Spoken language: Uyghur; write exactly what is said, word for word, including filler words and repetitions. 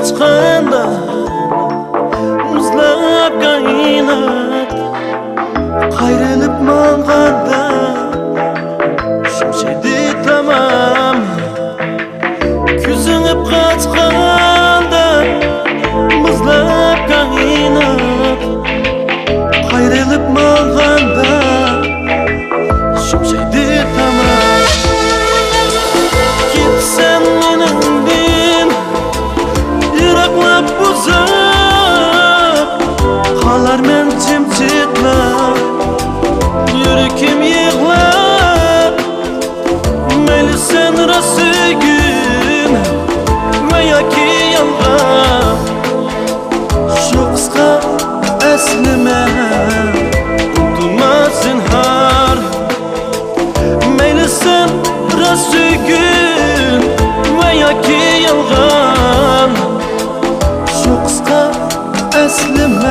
قاچقاندا مۇزلاپ كائىنات، قايرىلىپ ماڭغاندا شۈمشەيدى تامام. كۆز يۇمۇپ قاچقاندا مۇزلاپ كائىنات، قايرىلىپ ماڭغاندا شۈمشەيدى تامام. كېتىسەن مېنىڭدىن يىراقلاپ ئۇزاپ، قالارمەن جىمجىتلا، يۈرىكىم يىغلاپ. مەيلى سەن راست سۆيگىن ۋە ياكى يالغان، شۇ قىسقا ئەسلىمە ئۇنتۇما زىنھار. مەيلى سەن راست سۆيگىن ۋە ياكى يالغان، شۇ قىسقا ئەسلىمە